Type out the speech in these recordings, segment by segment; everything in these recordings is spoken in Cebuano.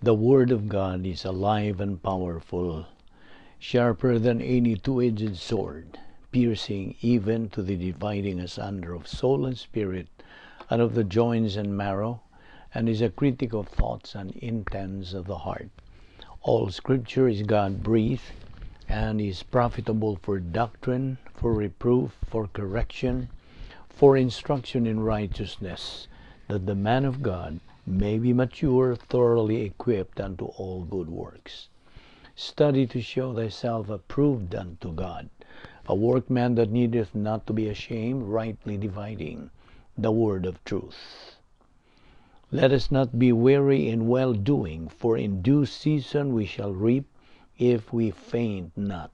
The Word of God is alive and powerful, sharper than any two-edged sword, piercing even to the dividing asunder of soul and spirit, and of the joints and marrow, and is a critic of thoughts and intents of the heart. All Scripture is God-breathed, and is profitable for doctrine, for reproof, for correction, for instruction in righteousness, that the man of God may be mature, thoroughly equipped unto all good works. Study to show thyself approved unto God, a workman that needeth not to be ashamed, rightly dividing the word of truth. Let us not be weary in well-doing, for in due season we shall reap if we faint not.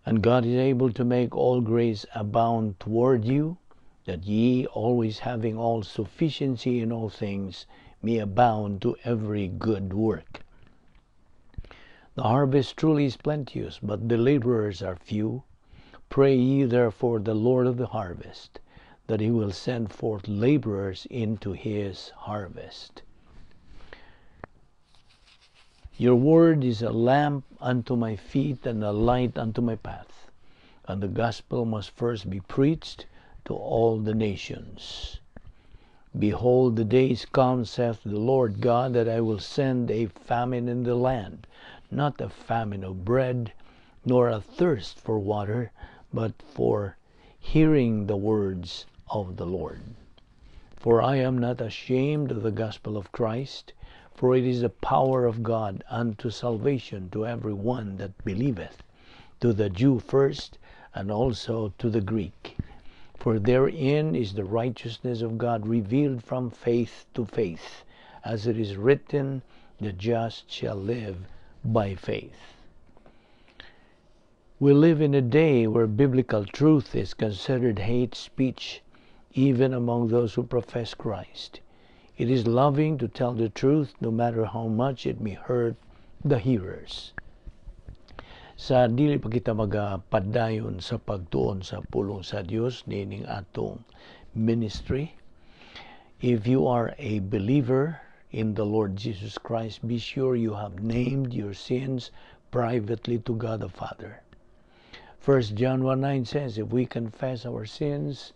And God is able to make all grace abound toward you, that ye, always having all sufficiency in all things, may abound to every good work. The harvest truly is plenteous, but the laborers are few. Pray ye therefore the Lord of the harvest, that he will send forth laborers into his harvest. Your word is a lamp unto my feet and a light unto my path. And the gospel must first be preached to all the nations. Behold, the days come, saith the Lord God, that I will send a famine in the land, not a famine of bread, nor a thirst for water, but for hearing the words of the Lord. For I am not ashamed of the gospel of Christ, for it is the power of God unto salvation to every one that believeth, to the Jew first, and also to the Greek. For therein is the righteousness of God revealed from faith to faith, as it is written, the just shall live by faith. We live in a day where biblical truth is considered hate speech, even among those who profess Christ. It is loving to tell the truth, no matter how much it may hurt the hearers. Sa dili pa kita magapadayon sa pagtuon sa pulong sa Dios niining atong ministry, if you are a believer in the Lord Jesus Christ, be sure you have named your sins privately to God the Father. 1 John 1:9 says, if we confess our sins,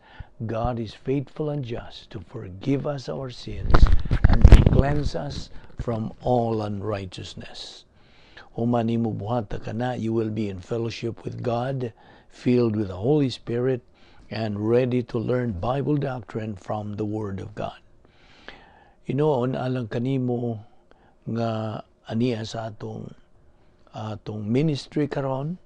God is faithful and just to forgive us our sins and to cleanse us from all unrighteousness. Human nimo buhata kana, you will be in fellowship with God, filled with the Holy Spirit, and ready to learn Bible doctrine from the Word of God. Inoon alang kanimo nga ania sa atong ministry karon,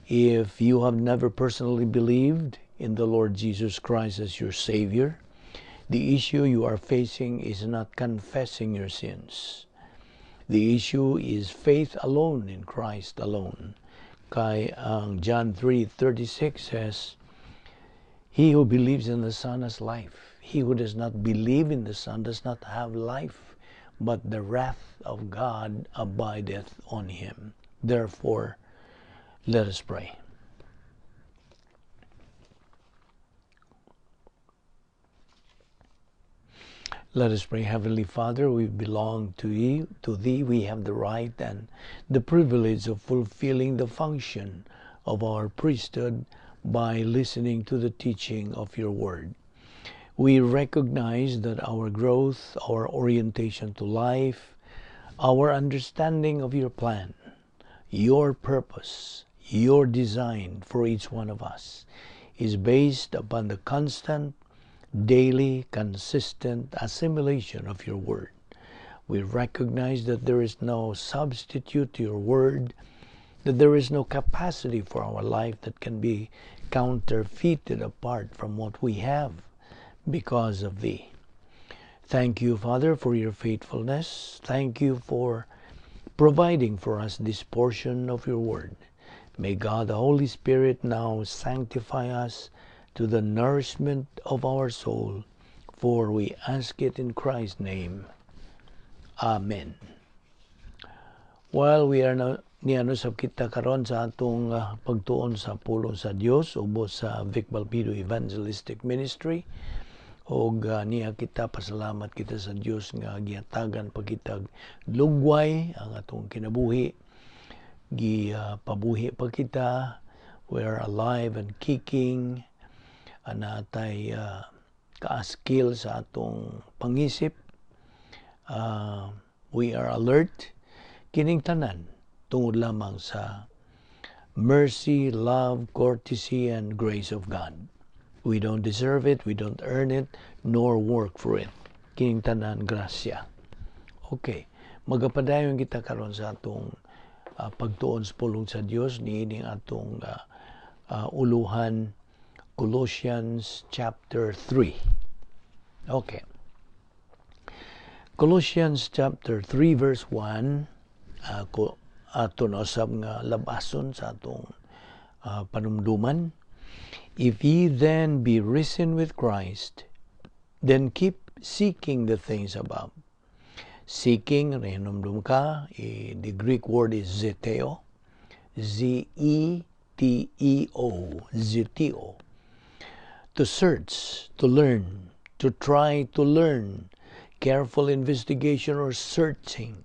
if you have never personally believed in the Lord Jesus Christ as your Savior, the issue you are facing is not confessing your sins. The issue is faith alone in Christ alone. Kay ang John 3:36 says, he who believes in the Son has life. He who does not believe in the Son does not have life, but the wrath of God abideth on him. Therefore, let us pray. Let us pray. Heavenly Father, we belong to you, to Thee. We have the right and the privilege of fulfilling the function of our priesthood by listening to the teaching of your word. We recognize that our growth, our orientation to life, our understanding of your plan, your purpose, your design for each one of us is based upon the constant, daily, consistent assimilation of your word. We recognize that there is no substitute to your word, that there is no capacity for our life that can be counterfeited apart from what we have because of Thee. Thank you, Father, for your faithfulness. Thank you for providing for us this portion of your word. May God, the Holy Spirit, now sanctify us to the nourishment of our soul, for we ask it in Christ's name. Amen. While we are now niano sab kita karon sa atong pagtuon sa pulong sa Dios ubos sa Vic Balbido Evangelistic Ministry, Og niya kita, pasalamat kita sa Dios nga gihatagan pa kitag lugway ang atong kinabuhi, gi pabuhi pa kita. We are alive and kicking. Natay kaaskil sa atong pangisip. We are alert. Kining tanan tungod lamang sa mercy, love, courtesy and grace of God. We don't deserve it, we don't earn it, nor work for it. Kining tanan grasya. Okay, magapadayon kita karon sa atong pagtuon sa pulong sa Dios niining atong uluhan, Colossians chapter 3. Okay. Colossians chapter 3 verse 1, ko ato na usab nga labason sa atong panumduman. "If ye then be risen with Christ, then keep seeking the things above." Seeking, rehinumdum ka, the Greek word is zeteo, Z-E-T-E-O, zeteo. To search, to learn, to try to learn, careful investigation or searching,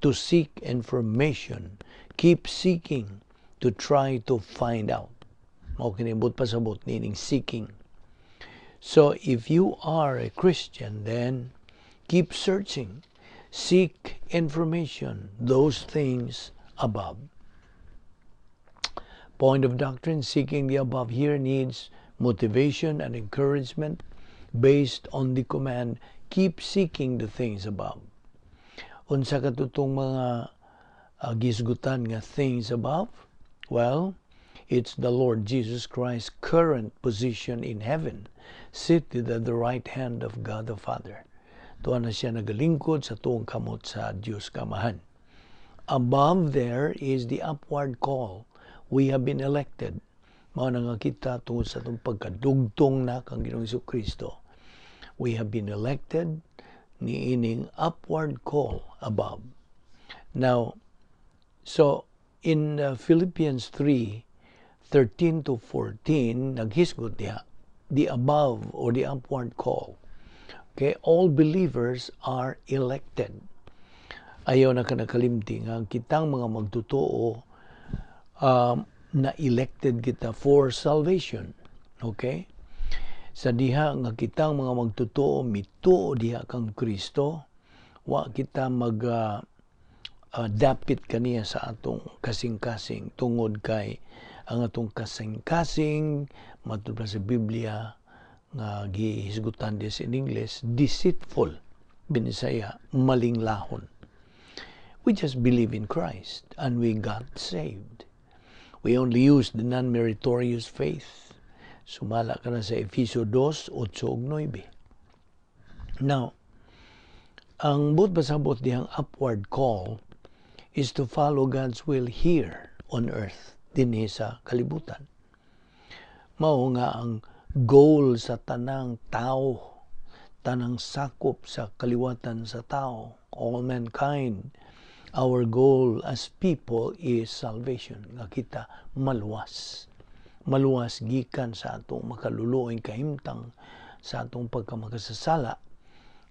to seek information, keep seeking, to try to find out. Mao kini buot pasabot nining seeking. So if you are a Christian, then keep searching. Seek information, those things above. Point of doctrine: seeking the above here needs motivation and encouragement based on the command, "Keep seeking the things above." Unsa katong mga gisgutan nga things above? Well, it's the Lord Jesus Christ's current position in heaven, seated at the right hand of God the Father. Tuwa na siya nagalingkod sa tuong kamot sa Diyos Kamahan. Above there is the upward call. We have been elected. Mao na nga kita, tungod sa atong pagkadugtong na kang Ginoong Kristo, we have been elected niining upward call above. Now, so in Philippians 3, 13 to 14, naghisgot diha, the above or the upward call. Okay, all believers are elected. Ayaw na ka nakalimti nga kitang mga magtotoo na elected kita for salvation. Okay? Sa diha nga kitang mga magtotoo mituo diha kang Kristo, wa kita mag dapit kaniya sa atong kasing-kasing tungod kay ang atong kasing-kasing, matud pa sa Biblia nga gihisgutan this in English, deceitful, Binisaya, malinglahon. We just believe in Christ and we got saved. We only use the non-meritorious faith. Sumala ka na sa Efeso 2, 8 ug 9. Now, ang buot pasabot dihang upward call is to follow God's will here on earth, dinhi sa kalibutan. Mao nga ang goal sa tanang tao, tanang sakop sa kaliwatan sa tao, all mankind, our goal as people is salvation, nga kita maluwas. Maluwas gikan sa atong makaluluoy kahimtang sa atong pagkamakasasala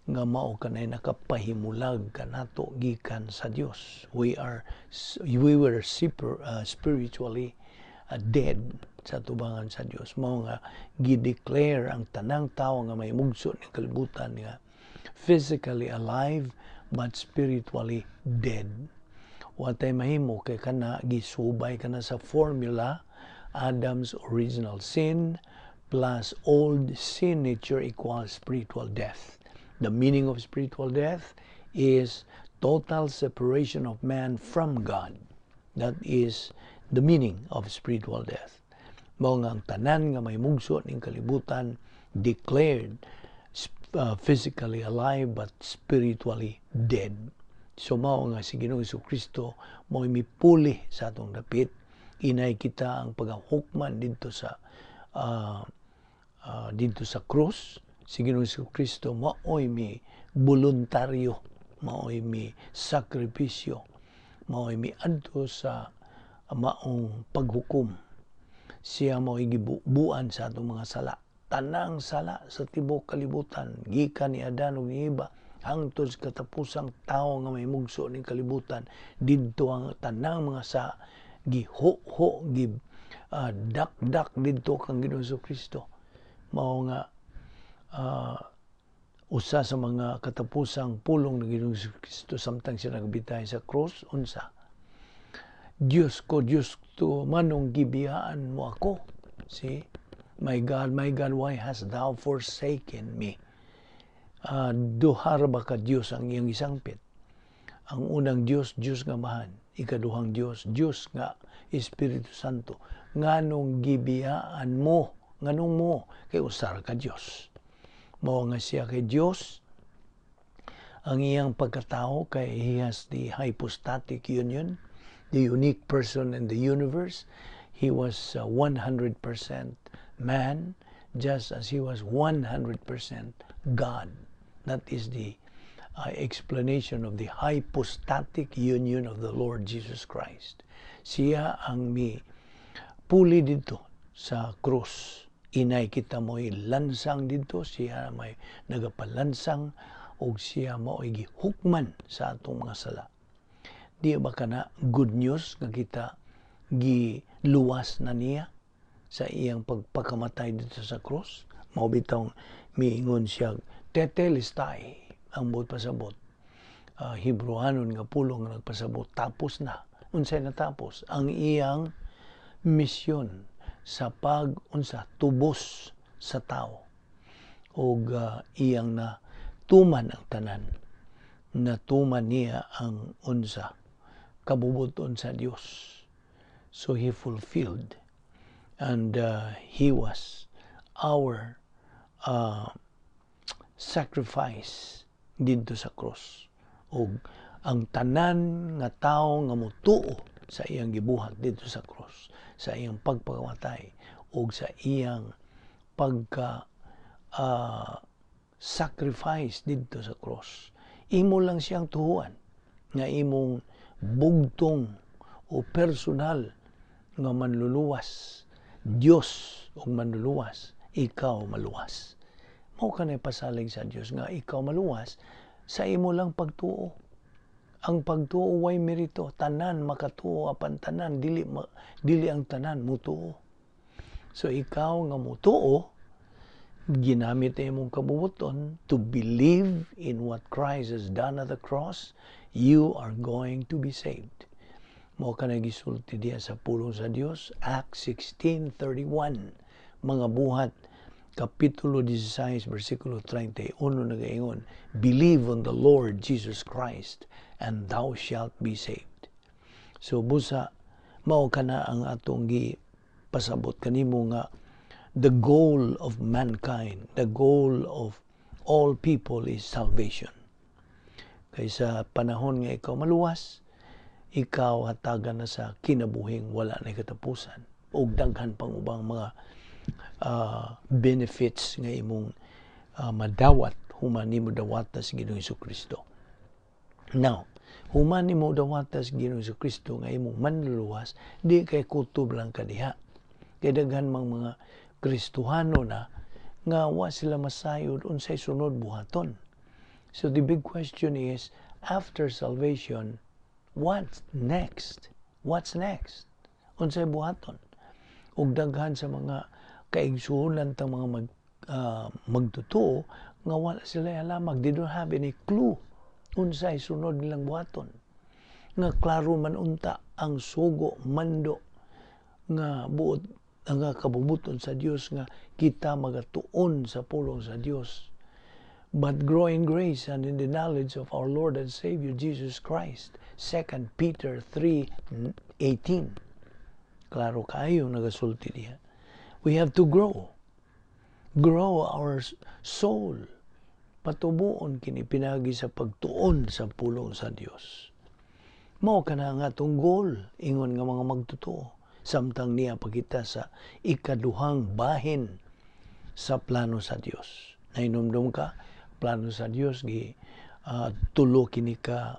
nga mao kanay nakapahimulag kanato gikan sa Dios. We were super, spiritually dead sa tubangan sa Dios. Mao nga gi-declare ang tanang tawo nga may mugso ning kalibutan nga physically alive but spiritually dead. Wa tay mahimo kay kana gisubay kana sa formula, Adam's original sin plus old sin nature equals spiritual death. The meaning of spiritual death is total separation of man from God. That is the meaning of spiritual death. Mao nga ang tanan nga may mugso ning kalibutan declared physically alive but spiritually dead. So mao nga si Ginoong Kristo mao mipuli sa atong dapit, inay kita ang pagahukman didto sa krus. Si Ginoong Kristo maoy mi voluntaryo, maoy mi sakripisyo, maoy mi adto sa maong paghukom. Siya maoy gibubuan sa atong mga sala. Tanang sala sa tibok kalibutan gikan ni Adan ug ni Eva hangtod sa katapusang tawo nga mahimugso ning kalibutan, didto ang tanang mga sa giho-ho, gi dakdak didto kang Ginoong Kristo. Mao nga usa sa mga katapusang pulong ng Ginoong Kristo samtang siya nagbitay sa cross, unsa? "Diyos ko, Diyos ko, nganong gibiyaan mo ako?" See? "My God, my God, why hast thou forsaken me?" Duha ra ba ka Diyos ang iyang isangpit? Ang unang Diyos, Diyos nga Amahan. Ikaduhang Diyos, Diyos nga Espiritu Santo. Nganong gibiyaan mo? Nganong mo? Kay usa ra ka Diyos. Mao nga siya kay Diyos, ang iyang pagkatao kay he has the hypostatic union, the unique person in the universe. He was 100% man, just as he was 100% God. That is the explanation of the hypostatic union of the Lord Jesus Christ. Siya ang mi puli didto sa krus. Inay kita mo'y lansang didto, siya may nagapalansang og siya mao'y gihukman sa atong mga sala. Di ba kana good news nga kita giluwas na niya sa iyang pagpakamatay didto sa krus? Mao bitawng miingon siya, "Tetelestai," ang buot pasabot. Hebrewanon nga pulong nga nagpasabot, tapos na. Unsay natapos? Ang iyang misyon sa pag unsa tubos sa tao og iyang na tuman ang tanan, natuman niya ang unsa kabubuton sa Dios. So he fulfilled and he was our sacrifice didto sa cross. Ug ang tanan nga tawo nga motuo sa iyang gibuhat didto sa cross, sa iyang pagpakamatay ug sa iyang pagka sacrifice didto sa cross, imo lang siyang tuhuan nga imong bugtong o personal nga manluluwas, Dios ug manluluwas, ikaw maluwas. Mao kanay pasalig sa Dios nga ikaw maluwas sa imo lang pagtuo. Ang pagtuo way merito. Tanan makatuo, apan tanan dili dili ang tanan mutuo. So ikaw nga mutuo, ginamit imong kabubuton to believe in what Christ has done at the cross, you are going to be saved. Mao kanay gisulti diya sa pulong sa Dios, Acts 16:31, Mga Buhat Kapitulo 16, versikulo 31, nagaingon, "Believe on the Lord Jesus Christ and thou shalt be saved." So busa mao kana ang atong gi pasabot kanimo nga the goal of mankind, the goal of all people is salvation. Kay sa panahon nga ikaw maluwas, ikaw hatagan na sa kinabuhing wala na katapusan ug daghan pang ubang mga benefits nga imong madawat human nimo dawata sa Ginoong Kristo. Now, human nimo dawata sa Ginoong Kristo nga imong manluluwas, di kay kutob lang ka diha. Kay daghan mang mga Kristohano na nga wa sila masayod unsay sunod buhaton. So the big question is, after salvation, what's next? What's next? Unsay buhaton? Ug daghan sa mga kaigsuonan tang mga magtotoo nga wala sila alamag. They don't have any clue unsay sunod nilang buhaton. Nga klaro man unta ang sugo, mando nga buot ang kabubuton sa Dios nga kita magatuon sa pulong sa Dios. But grow in grace and in the knowledge of our Lord and Savior Jesus Christ. 2 Peter 3:18. Klaro kayo nagasulti diha. We have to grow. Grow our soul. Patubuon kini pinagi sa pagtuon sa pulong sa Dios. Mao kana nga atong goal ingon nga mga magtotoo samtang niya pakita sa ikaduhang bahin sa plano sa Dios. Nahinumdum ka, plano sa Dios gi tulo kini ka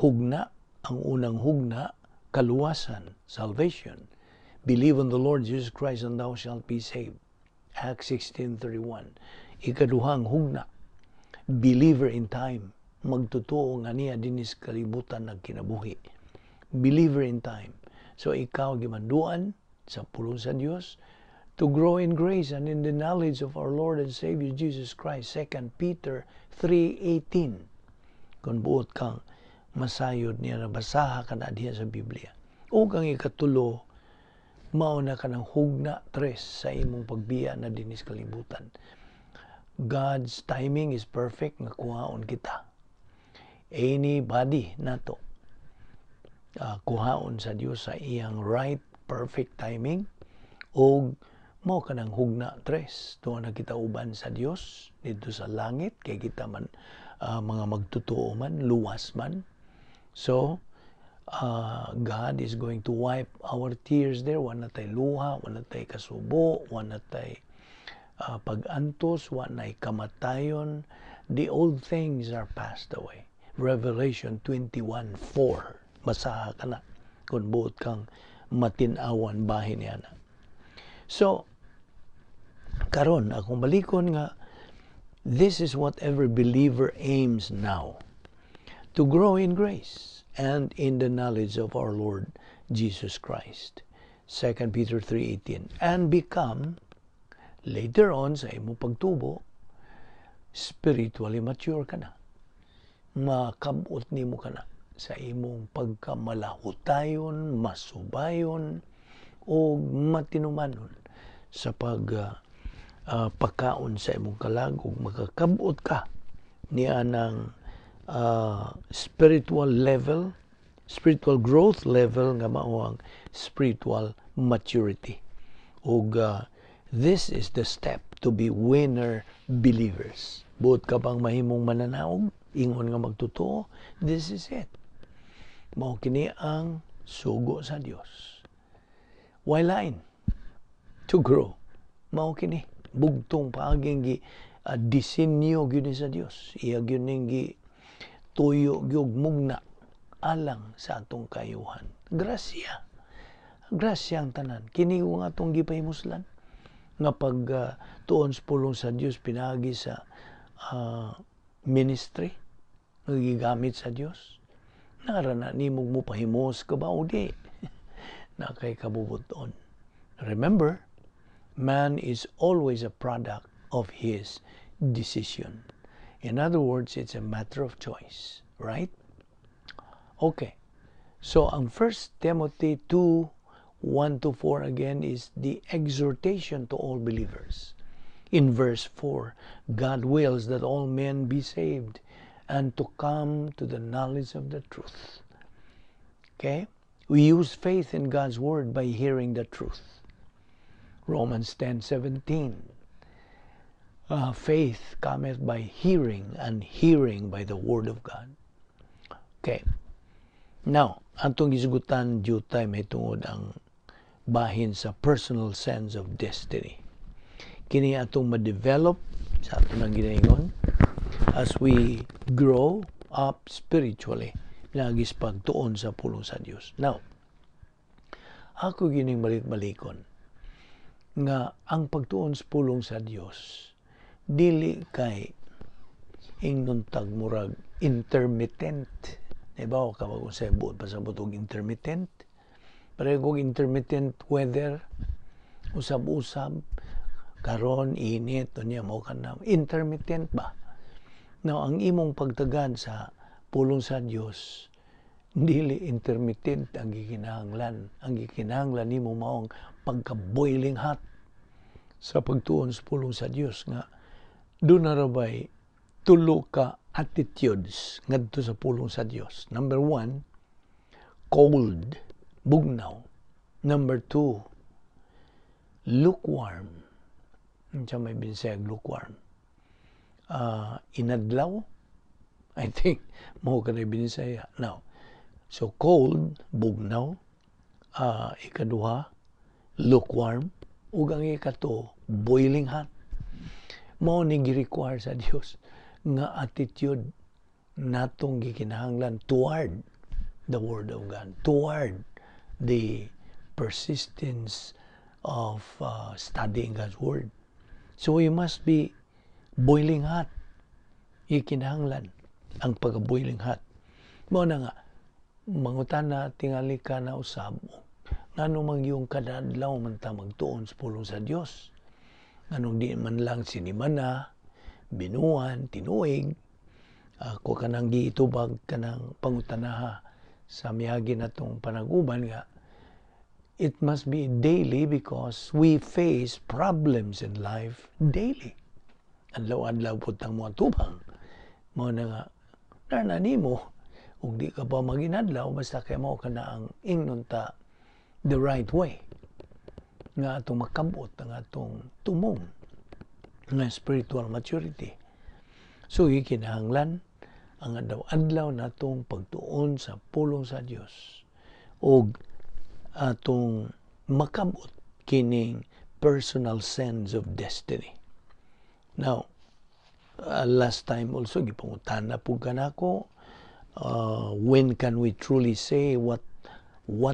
hugna. Ang unang hugna, kaluwasan, salvation. Believe on the Lord Jesus Christ and thou shalt be saved. Acts 16:31. Ikaduhang hugna, believer in time, magtotoo nga niya dinis kalibutan nagkinabuhi. Believer in time. So ikaw gimanduan sa pulong sa Dios to grow in grace and in the knowledge of our Lord and Savior Jesus Christ. 2 Peter 3:18. Kung buot kang masayod niya, nabasaha ka na diha sa Biblia. O kang ikatulo, mao na kanang hugna tres sa imong pagbiya na dinis kalibutan. God's timing is perfect nga kuhaon kita. Anybody nato kuhaon sa Dios sa iyang right perfect timing, og mao kanang hugna tres, tuwa na kita uban sa Dios dito sa langit kay kita man mga magtotoo man, luwas man. So God is going to wipe our tears there. Wa na tay luha, wa na tay kasubo, wa na tay pag-antos, wa na kamatayon. The old things are passed away. Revelation 21:4. Basaha ka na kung buot kang matin-awan bahin niya na. So karon akong balikon nga this is what every believer aims now: to grow in grace and in the knowledge of our Lord Jesus Christ. 2 Peter 3:18. And become later on sa imo pagtubo, spiritually mature ka na. Makabot nimo ka na sa imong pagkamalahutayon, masubayon o matinumanon sa pag pagkaon sa imong kalag, ug makakabot ka niya ng spiritual level, spiritual growth level nga mao ang spiritual maturity. Ug this is the step to be winner believers. Buot ka bang mahimong mananaog, ingon nga magtotoo? This is it. Mao kini ang sugo sa Dios. Way lain to grow. Mao kini bugtong paaging gi disenyo gyud ni sa Dios. Iya gyud ning gi tuyo gyud mugna alang sa atong kayuhan. Grasya. Grasya ang tanan. Kini kung atong gipahimuslan nga pag tuon sa pulong sa Dios pinagi sa ministry nga gigamit sa Dios. Nara na nimo mo pahimos ka ba o di? Na kay kabubuton. Remember, man is always a product of his decision. In other words, it's a matter of choice, right? Okay. So, ang 1 Timothy 2:1 to 4 again is the exhortation to all believers. In verse 4, God wills that all men be saved and to come to the knowledge of the truth. Okay? We use faith in God's word by hearing the truth. Romans 10:17. Faith cometh by hearing, and hearing by the word of God. Okay. Now, atong gisgutan due time ay tungod ang bahin sa personal sense of destiny. Kini atong ma-develop sa atong nang ginaingon as we grow up spiritually pinaagi sa pagtuon sa pulong sa Dios. Now, ako gining balik-balikon nga ang pagtuon sa pulong sa Dios dili kay ingnon tag murag intermittent. Di ba ka kung sa buot pasabot og intermittent? Pareho kog intermittent weather, usab-usab, karon init, unya mo ka na intermittent ba? Now, ang imong pagtagad sa pulong sa Dios dili intermittent ang gikinahanglan. Ang gikinahanglan nimo mao ang pagka boiling hot sa pagtuon sa pulong sa Dios nga duna ra bay tulo ka attitudes ngadto sa pulong sa Dios. Number one, cold, bugnaw. Number two, lukewarm. Unsa may Binisaya lukewarm? Inadlaw? I think mao kanay Binisaya. Now, so cold, bugnaw. Ikaduha, lukewarm. Ug ang ikatulo, boiling hot. Mao ni gi-require sa Dios nga attitude natong gikinahanglan toward the Word of God, toward the persistence of studying God's Word. So we must be boiling hot. Ikinahanglan ang pagka-boiling hot. Mao na nga, mangutana tingali ka na usab, ngano man yung kada adlaw man ta magtuon sa pulong sa Dios? Nganong di man lang sinimana, binuan, tinuig? Ako kanang giitubag kanang pangutanaha sa miagi natong panaguban nga it must be daily because we face problems in life daily. Adlaw-adlaw pud tang moatubang. Mao na nga, na nimo, ug di ka pa maginadlaw, basta kay mao ka na ang ingnon ta the right way nga atong makabot ang atong tumong nga spiritual maturity. So gikinahanglan ang adlaw-adlaw natong pagtuon sa pulong sa Dios ug atong makabot kining personal sense of destiny. Now, last time also gipangutana pud kanako, when can we truly say what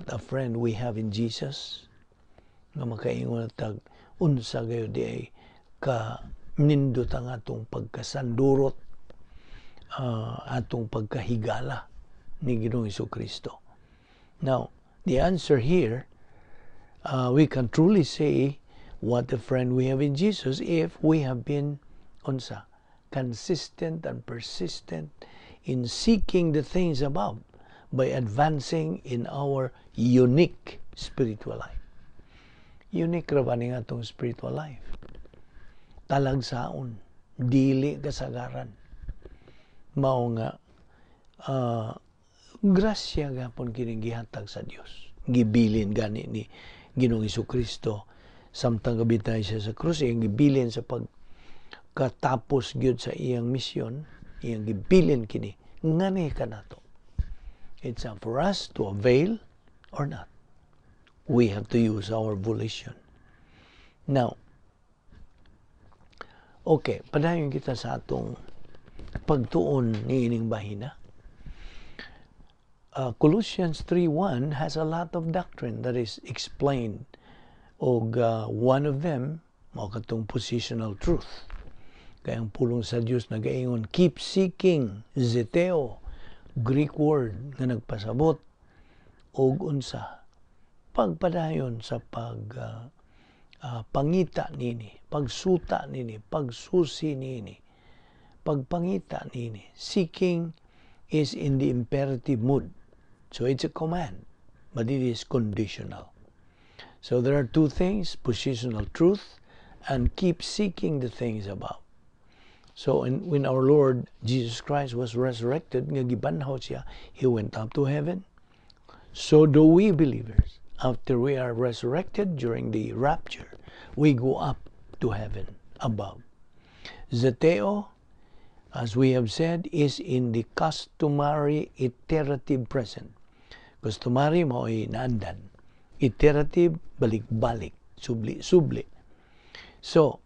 a friend we have in Jesus? Nga makaingon tag unsa gayud diay ka nindot ang atong pagkasandurot, atong pagkahigala ni Ginoong Kristo. Now, the answer here, we can truly say what a friend we have in Jesus if we have been unsa consistent and persistent in seeking the things above by advancing in our unique spiritual life. Unique ra ba ni atong spiritual life? Talagsaon, dili kasagaran. Mao nga grasya gapon kining gihatag sa Dios. Gibilin gani ni Ginoong Kristo samtang gabitay siya sa krus, iyang gibilin sa pagkatapos gyud sa iyang misyon, iyang gibilin kini ngani kanato. It's up for us to avail or not. We have to use our volition. Now, okay, padayon kita sa atong pagtuon ni ining bahina. Colossians 3:1 has a lot of doctrine that is explained og one of them mao katong positional truth. Kay ang pulong sa Dios nagaingon, "Keep seeking," zeteo, Greek word nga nagpasabot og unsa? Pagpadayon sa pag pangita nini, pagsuta nini, pagsusi nini, pagpangita nini. Seeking is in the imperative mood. So it's a command, but it is conditional. So there are two things: positional truth and keep seeking the things above. So when our Lord Jesus Christ was resurrected, nga gibanhaw siya, He went up to heaven. So do we believers. After we are resurrected during the rapture, we go up to heaven above. Zeteo, as we have said, is in the customary iterative present. Customary mao'y naandan. Iterative, balik-balik, subli-subli. So,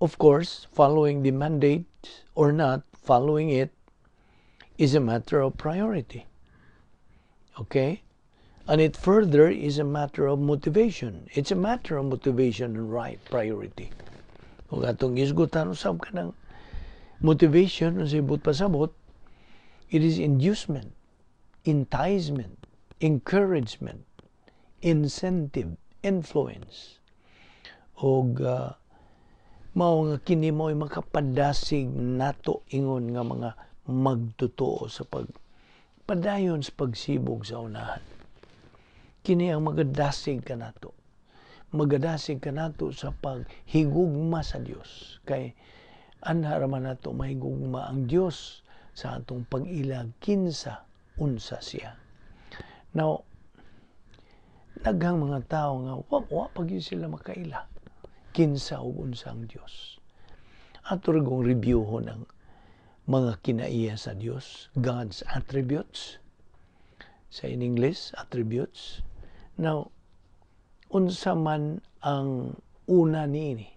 of course, following the mandate or not following it is a matter of priority. Okay? And it further is a matter of motivation. It's a matter of motivation and right priority. Kung atong isgutan usab kanang motivation, unsay buot pasabot, it is inducement, enticement, encouragement, incentive, influence. Og mao nga kini mo'y makapadasig nato ingon nga mga magtotoo sa pag padayon sa pagsibog sa unahan. Kini ang magadasig kanato. Magadasig kanato sa paghigugma sa Dios. Kay anha ra man nato mahigugma ang Dios sa atong pag-ila kinsa unsa siya. Now, daghang mga tao nga wa pa gyud sila makaila kinsa ug unsa ang Dios. Ato ra gong reviewhon ang mga kinaiya sa Dios, God's attributes. Sa in English, attributes. Now, unsa man ang una niini?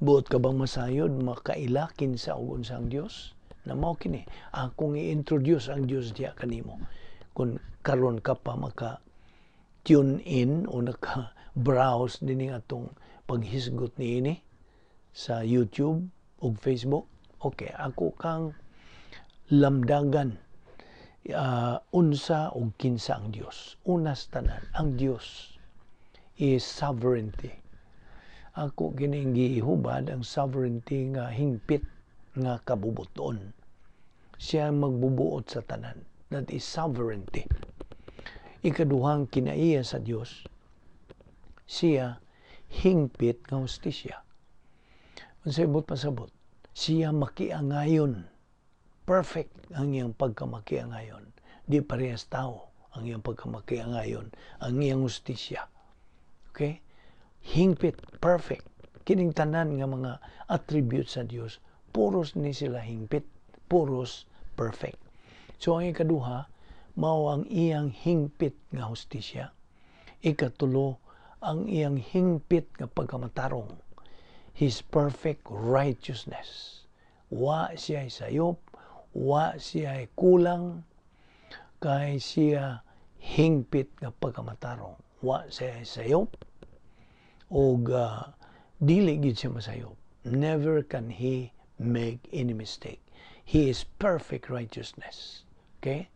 Buot ka bang masayod makaila kinsa ug unsa ang Dios? Na mao kini akong i-introduce ang Dios diha kanimo. Kung karon ka pa maka tune in o naka browse dinhi atong paghisgot niini sa YouTube ug Facebook. Okay, ako kang lamdagan unsa ug kinsa ang Dios. Unas tanan, ang Dios is sovereignty. Ako kining gihubad ang sovereignty nga hingpit nga kabubuton. Siya ang magbubuot sa tanan. That is sovereignty. Ikaduhang kinaiya sa Dios, siya hingpit nga hustisya. Unsay buot pasabot? Siya makiangayon. Perfect ang iyang pagkamakiangayon. Di parehas tao ang iyang pagkamakiangayon, ang iyang hustisya. Okay? Hingpit, perfect. Kining tanan nga mga attributes sa Dios, puros ni sila hingpit, puros perfect. So ang ikaduha, mao ang iyang hingpit nga hustisya. Ikatulo, ang iyang hingpit nga pagkamatarong. His perfect righteousness. Wa siya sayop, wa siya kulang, kay siya hingpit nga pagkamatarong. Wa siya sayop, og dili gid siya masayop. Never can he make any mistake. He is perfect righteousness. Okay?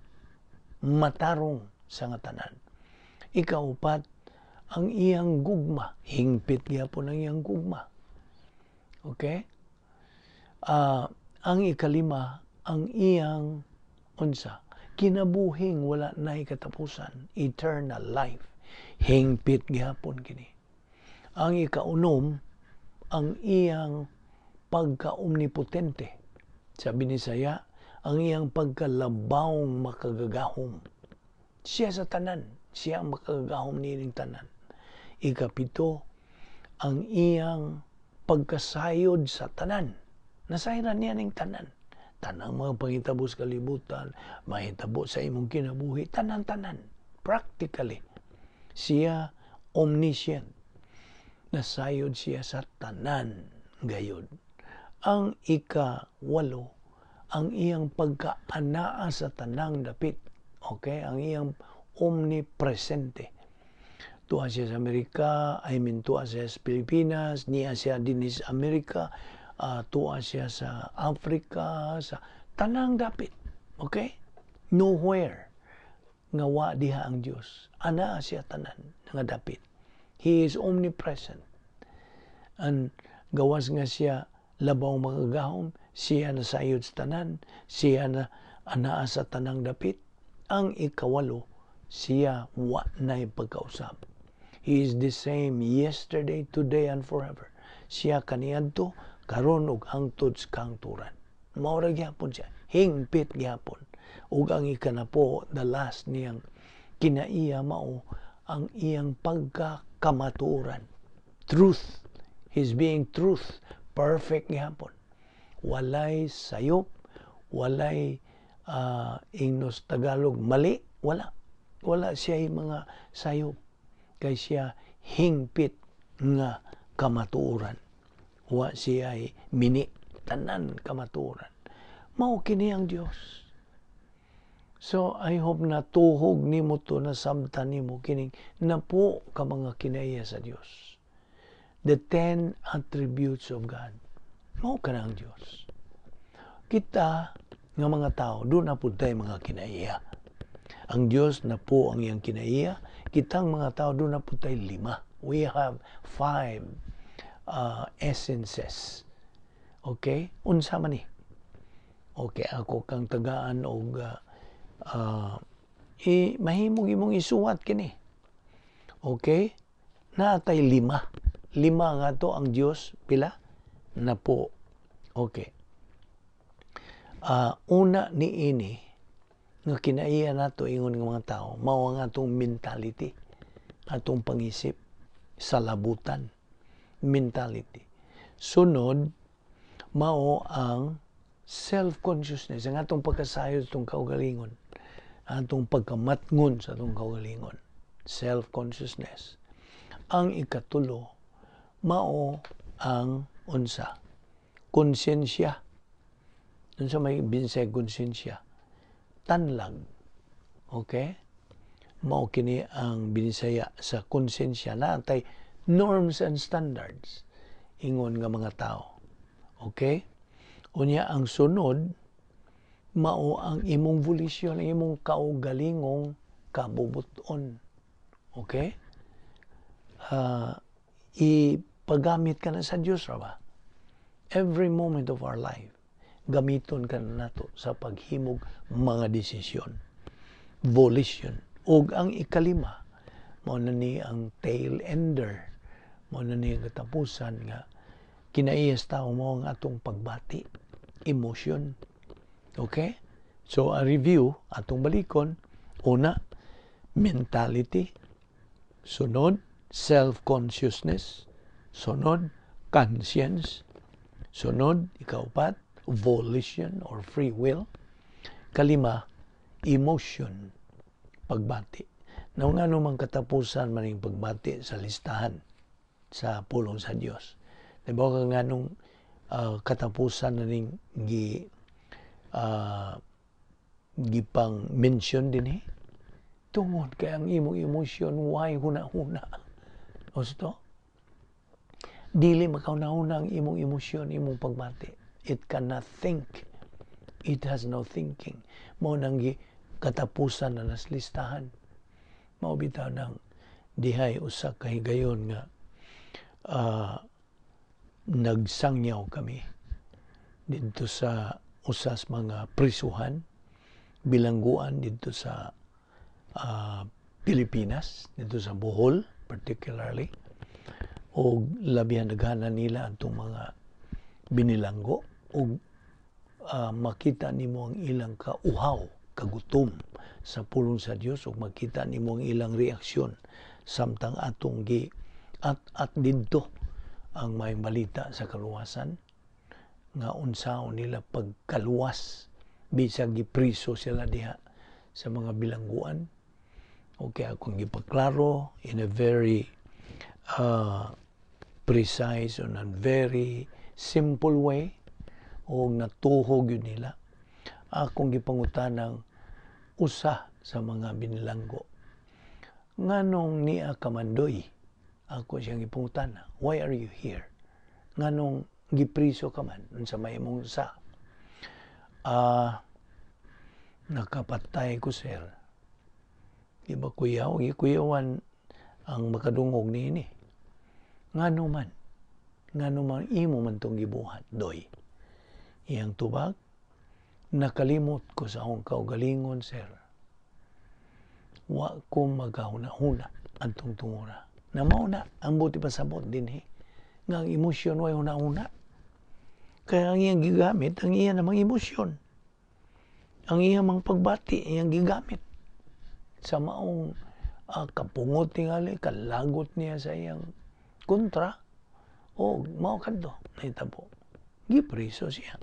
Matarong sa nga tanan. Ikaupat, ang iyang gugma. Hingpit gyapon ang iyang gugma. Okay? Ang ikalima, ang iyang unsa, kinabuhing wala nay katapusan, eternal life. Hingpit gyapon kini. Ang ikaunom, ang iyang pagka-omnipotente. Sa Binisaya, ang iyang pagkalabawng makagagahom. Siya sa tanan, siya ang makagagahom niining tanan. Ikapito, ang iyang pagkasayod sa tanan. Nasayran niya ning tanan. Tanang mga pangitabo sa kalibutan, mahitabo sa imong kinabuhi, tanan-tanan. Practically, siya omniscient. Nasayod siya sa tanan gayod. Ang ika-walo, ang iyang pagkaanaa sa tanang dapit. Okay? Ang iyang omnipresente. Tuwa siya sa Amerika, I mean, tuwa siya sa Pilipinas, niya siya din sa Amerika, tuwa siya sa Africa, sa tanang dapit. Okay? Nowhere nga wa diha ang Dios. Anaa siya tanan nga dapit. He is omnipresent. And gawas nga siya labaw makagahom, siya nasayod sa tanan, siya na anaa sa tanang dapit. Ang ikawalo, siya wa na'y pagkausab. He is the same yesterday, today, and forever. Siya kaniadto, karon ug hangtod sa kahangturan. Mao ra gyapon siya. Hingpit gyapon. Ug ang ikanapo, the last niyang kinaiya mao ang iyang pagkakamatuoran. Truth. His being truth. Perfect gyapon. Walay sayop, walay ingnos Tagalog mali, wala. Wala siya mga sayop. Kay siya hingpit nga kamatuoran. Wa siya ay mini, tanan kamatuoran. Mao kini ang Dios. So I hope na tuhog nimo to, na samtan nimo kining napo ka mga kinaiya sa Dios. The 10 attributes of God. Mao kana ang Dios. Kita nga mga tao, duna pud tay mga kinaiya. Ang Dios napo ang iyang kinaiya, kitang mga tao duna pud tay lima. We have five essences. Okay? Unsa man ni? Okay, ako kang tagaan og i mahimong imong isuwat kini. Okay? Natay lima. Lima nga to ang Dios pila? Napo. Okay. Una ni ini nga kinaiya nato ingon nga mga tao, mao ang atong mentality, atong pangisip sa labutan, mentality. Sunod, mao ang self-consciousness, ang atong pagkasayod sa atong kaugalingon, atong pagkamatngon sa atong kaugalingon, self-consciousness. Ang ikatulo, mao ang unsa, konsensya. Unsa may binsay konsensya? Tanlag. Okay? Mao kini ang binisaya sa konsensya na antay Norms and standards ingon nga mga tao. Okay? Unya, ang sunod mao ang imong volition, ang imong kaugalingong kabubuton. Okay? Ipagamit ka na sa Dios ra ba? Every moment of our life, gamiton ka na nato sa paghimog mga desisyon. Volition. Ug ang ikalima, mao na ni ang tail ender. Mao na ni ang katapusan nga kinaiyas tao, mao ang atong pagbati, emotion. Okay? So, a review, atong balikon. Una, mentality. Sunod, self-consciousness. Sunod, conscience. Sunod, ikaupat, volition or free will. Kalima, emotion, pagbati. Now, nga naman katapusan man yung pagbati sa listahan sa pulong sa Dios? Diba ka nga nung katapusan na ning gipang mention din eh? Tungod kay ang imong emosyon way huna-huna. Gusto? Dili makahuna-huna ang imong emosyon, imong pagbati. It cannot think. It has no thinking. Mao nang gi katapusan na nas listahan. Mao bitaw nang dihay usa ka higayon nga nagsangyaw kami didto sa usas mga prisuhan, bilangguan didto sa Pilipinas, didto sa Bohol particularly, o labihan naghanan nila atong mga binilanggo og makita nimo ang ilang kauhaw, kagutom sa pulong sa Dios, ug makita nimo ang ilang reaksyon samtang atong gi at didto ang may balita sa kaluwasan, nga unsaon nila pagkaluwas bisag gipriso sila diha sa mga bilangguan. Okay, akong gipaklaro in a very precise and a very simple way o natuhog yun nila. Akong gipangutanang usa sa mga binilanggo, "Nganong nia ka man doy?" Ako siyang gipangutana, "Why are you here? Nganong gipriso ka man? Unsa may imong sa?" "Ah, nakapatay ko, sir." Di ba kuyaw? Gikuyawan ang makadungog niini. "Ngano man? Ngano man imo man tong gibuhat, doy?" Iyang tubag, "Nakalimot ko sa akong kaugalingon, sir. Wa ko magahuna-huna antong tungura." Na mao na ang buti pasabot dinhi nga ang emosyon way huna-huna. Kaya ang iyang gigamit, ang iya namang emosyon. Ang iyang mga pagbati, iyang gigamit. Sa maong kapungot tingali, kalagot niya sa iyang kontra, o mao kadto nahitabo. Gipriso siya.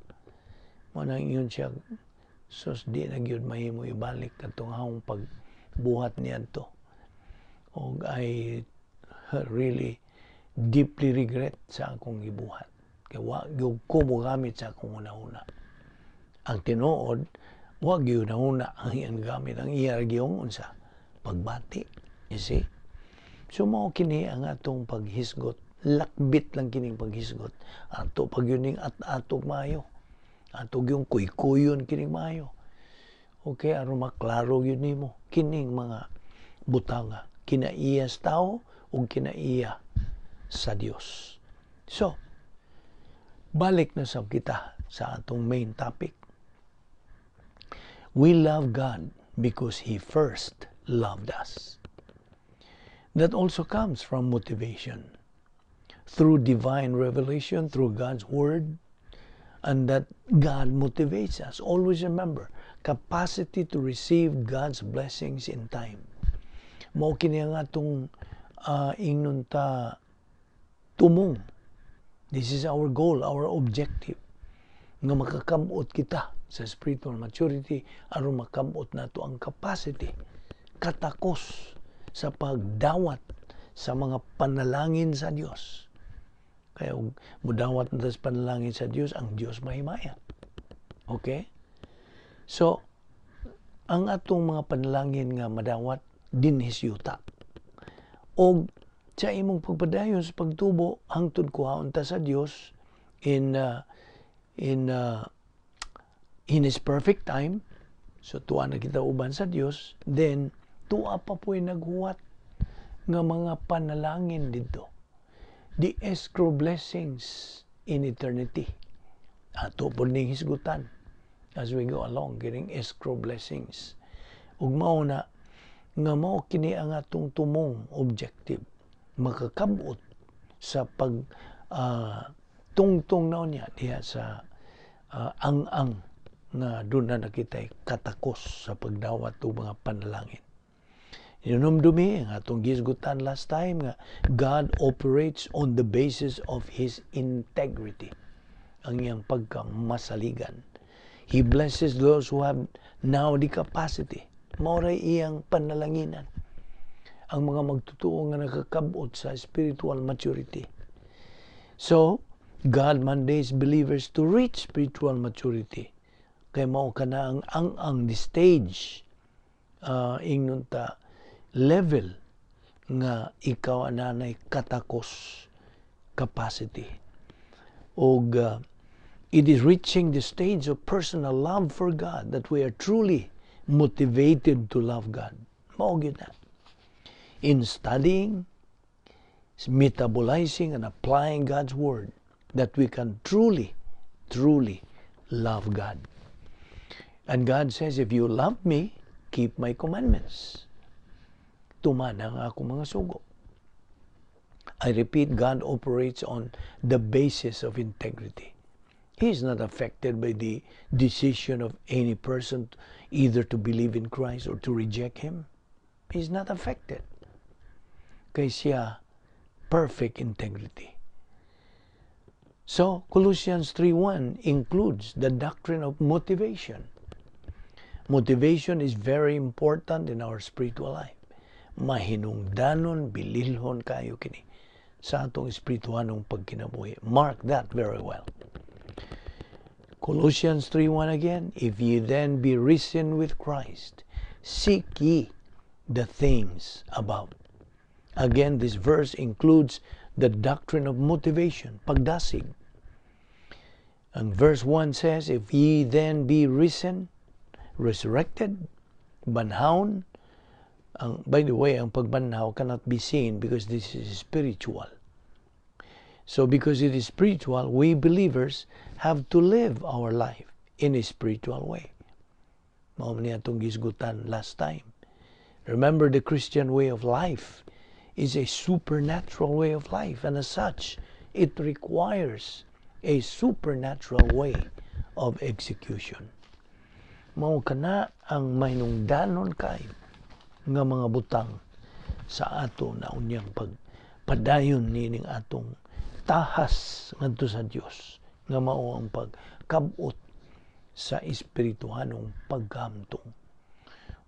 Mao nang ingon siya, "Sus, di na gyud mahimo ibalik katong akong pagbuhat niadto. Og I really deeply regret sa akong gibuhat. Kay wa gyud ko mogamit sa akong una-una." Ang tinuod, wa gyud una ang iyang gamit. Ang iya gyung unsa? Pagbati. You see? So mao kini ang atong paghisgot. Lakbit lang kining paghisgot. Ato pag yun ning at atog maayo. Ato yung kuykuyon kining maayo. Okay, aron maklaro yun nimo kining mga butanga kinaiya sa tao ug kinaiya sa Dios. So, balik na sab kita sa atong main topic. We love God because He first loved us. That also comes from motivation. Through divine revelation, through God's Word, and that God motivates us. Always remember, capacity to receive God's blessings in time. Mao kini ang atong ingnon ta tumong. This is our goal, our objective. Nga makakamot kita sa spiritual maturity aron makamot nato ang capacity, katakos sa pagdawat sa mga panalangin sa Dios. Kaya ug mudawat na sa panalangin sa Dios, ang Dios mahimaya. Okay? So, ang atong mga panalangin nga madawat dinhi sa yuta. Og Sa imong pagpadayon sa pagtubo hangtod kuhaon ta sa Dios in His perfect time, so tuwa na kita uban sa Dios, then tuwa pa po'y naghuwat nga mga panalangin dito, the escrow blessings in eternity. Ato po ning hisgutan as we go along, getting escrow blessings. Ug mao na nga mao kini ang atong tumong objective, makakabot sa pag tungtong na niya diha sa ang-ang nga doon na nakita'y katakos sa pagdawat og mga panalangin. Inumdumi ang atong gisgutan last time nga God operates on the basis of His integrity, ang iyang pagkamasaligan. He blesses those who have now the capacity. Mao iyang panalanginan ang mga magtutuo nga nakakabot sa spiritual maturity. So, God mandates believers to reach spiritual maturity. Kay mao kana ang the stage, ingnon ta level nga ikaw ananay katakos, capacity. Og it is reaching the stage of personal love for God that we are truly motivated to love God. Mao gyud na. In studying, metabolizing, and applying God's Word, that we can truly, truly love God. And God says, "If you love me, keep my commandments." Tumana ang akong mga sugo. I repeat, God operates on the basis of integrity. He is not affected by the decision of any person either to believe in Christ or to reject Him. He's not affected. Kay siya perfect integrity. So, Colossians 3:1 includes the doctrine of motivation. Motivation is very important in our spiritual life. Mahinungdanon, bililhon kayo kini sa atong espirituhanong pagkinabuhi. Mark that very well. Colossians 3:1 again, "If ye then be risen with Christ, seek ye the things above." Again, this verse includes the doctrine of motivation, pagdasig. And verse 1 says, "If ye then be risen," resurrected, banhawn. Ang, by the way, ang pagbanhaw cannot be seen because this is spiritual. So because it is spiritual, we believers have to live our life in a spiritual way. Mao ni atong gisgutan last time. Remember, the Christian way of life is a supernatural way of life, and as such, it requires a supernatural way of execution. Mao kana ang mahinungdanon kaayo nga mga butang sa ato na unyang pagpadayon nining atong tahas ngadto sa Dios nga mao ang pagkabot sa espirituhanong paghamtong.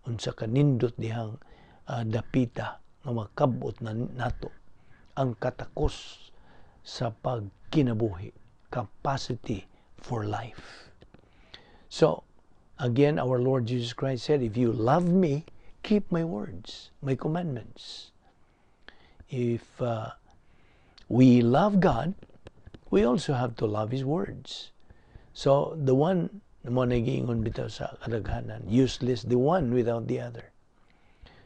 Unsa kanindot dihang dapita nga makabot na nato ang katakos sa pagkinabuhi, capacity for life. So again, our Lord Jesus Christ said, "If you love me, keep my words, my commandments." If we love God, we also have to love His words. So the one, mao na giingon bitaw sa kadaghanan, useless the one without the other.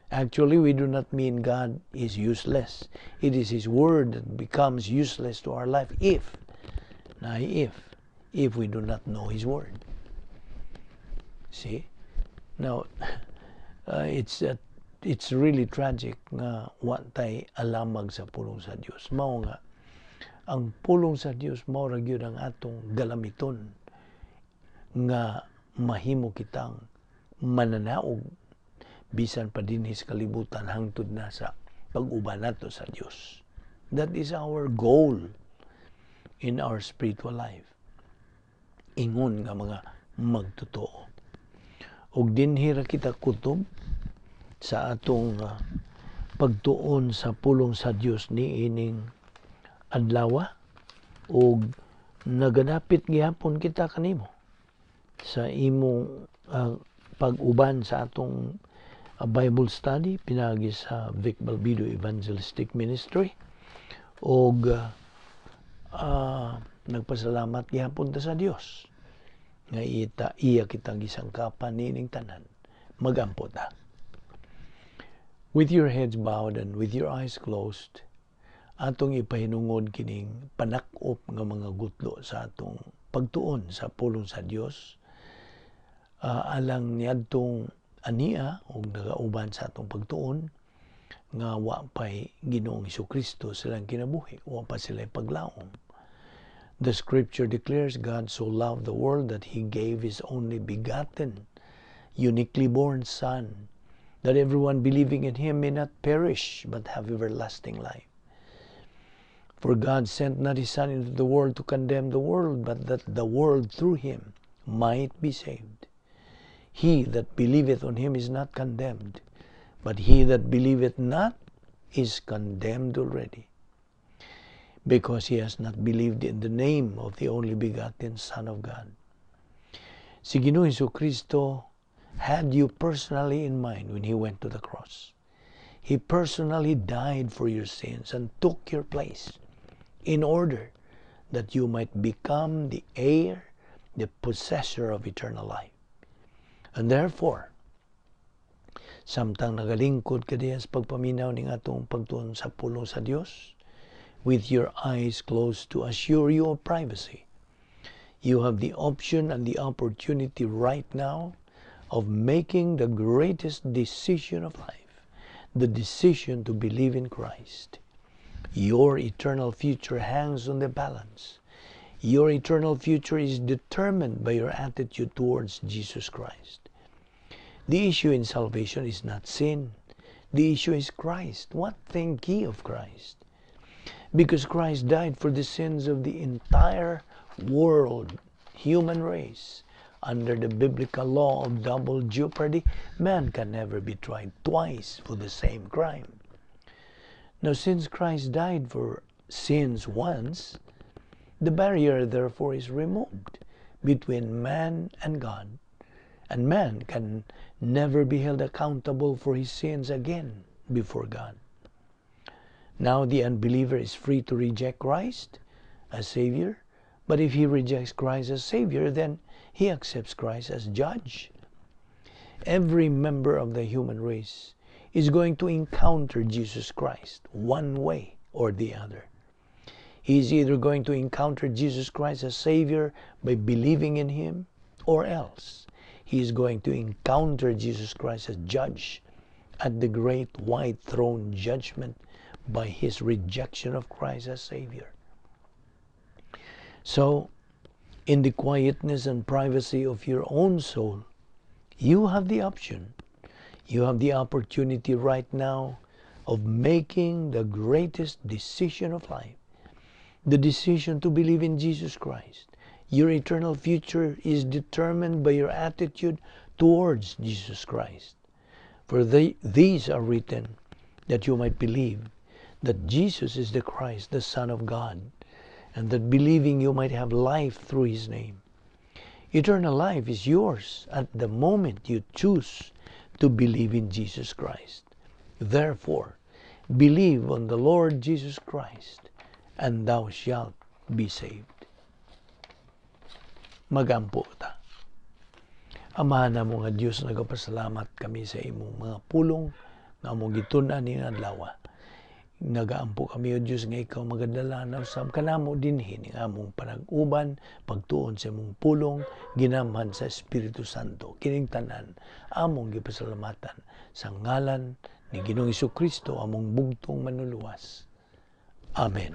Actually, we do not mean God is useless. It is His Word that becomes useless to our life if, na if we do not know His Word. See? Now, it's really tragic nga wa tay alamag sa pulong sa Dios. Mao nga ang pulong sa Dios mao ra gyud ang atong galamiton nga mahimo kitang mananaog bisan pa dinhi sa kalibutan hangtod na sa pag-uban nato sa Dios. That is our goal in our spiritual life. Ingon nga mga magtotoo. Ug dinhi ra kita kutob sa atong pagtuon sa pulong sa Dios niining adlaw, ug nagadapit gihapon kita kanimo sa imong pag-uban sa atong A Bible study pinaagi sa Vic Balbido Evangelistic Ministry og nagpasalamat gihapon ta sa Dios nga ita iya kitang gisangkapan niining tanan. Magampo ta. With your heads bowed and with your eyes closed, atong ipahinungod kining panak-op nga mga gutlo sa atong pagtuon sa pulong sa Dios alang niadtong ania og nagauban sa atong pagtuon nga wa pay Ginoong Kristo silang kinabuhi, wa pa sila paglaom. The scripture declares, "God so loved the world that he gave his only begotten, uniquely born Son, that everyone believing in him may not perish but have everlasting life. For God sent not his Son into the world to condemn the world, but that the world through him might be saved. He that believeth on him is not condemned, but he that believeth not is condemned already, because he has not believed in the name of the only begotten Son of God." Si Ginoong Kristo had you personally in mind when he went to the cross. He personally died for your sins and took your place in order that you might become the heir, the possessor of eternal life. And therefore, samtang nagalingkod ka diyan sa pagpaminaw ning atong pagtuon sa pulong sa Dios, with your eyes closed to assure you of privacy, you have the option and the opportunity right now of making the greatest decision of life, the decision to believe in Christ. Your eternal future hangs on the balance. Your eternal future is determined by your attitude towards Jesus Christ. The issue in salvation is not sin. The issue is Christ. What think ye of Christ? Because Christ died for the sins of the entire world, human race. Under the biblical law of double jeopardy, man can never be tried twice for the same crime. Now, since Christ died for sins once, the barrier therefore is removed between man and God, and man can never be held accountable for his sins again before God. Now, the unbeliever is free to reject Christ as Savior, but if he rejects Christ as Savior, then he accepts Christ as Judge. Every member of the human race is going to encounter Jesus Christ one way or the other. He is either going to encounter Jesus Christ as Savior by believing in Him, or else he is going to encounter Jesus Christ as Judge at the great white throne judgment by his rejection of Christ as Savior. So, in the quietness and privacy of your own soul, you have the option. You have the opportunity right now of making the greatest decision of life, the decision to believe in Jesus Christ. Your eternal future is determined by your attitude towards Jesus Christ. "For these are written that you might believe that Jesus is the Christ, the Son of God, and that believing you might have life through His name." Eternal life is yours at the moment you choose to believe in Jesus Christ. Therefore, believe on the Lord Jesus Christ, and thou shalt be saved. Magampo ta. Amahan namo nga Dios, nagapasalamat kami sa imong mga pulong nga among gitun-an ning adlaw. Nagaampo kami, o Dios, nga ikaw magadala na usab kanamo dinhi ning among panag-uban pagtuon sa imong pulong, ginamhan sa Espiritu Santo. Kining tanan among gipasalamatan sa ngalan ni Ginoong Kristo, among bugtong Manluluwas. Amen.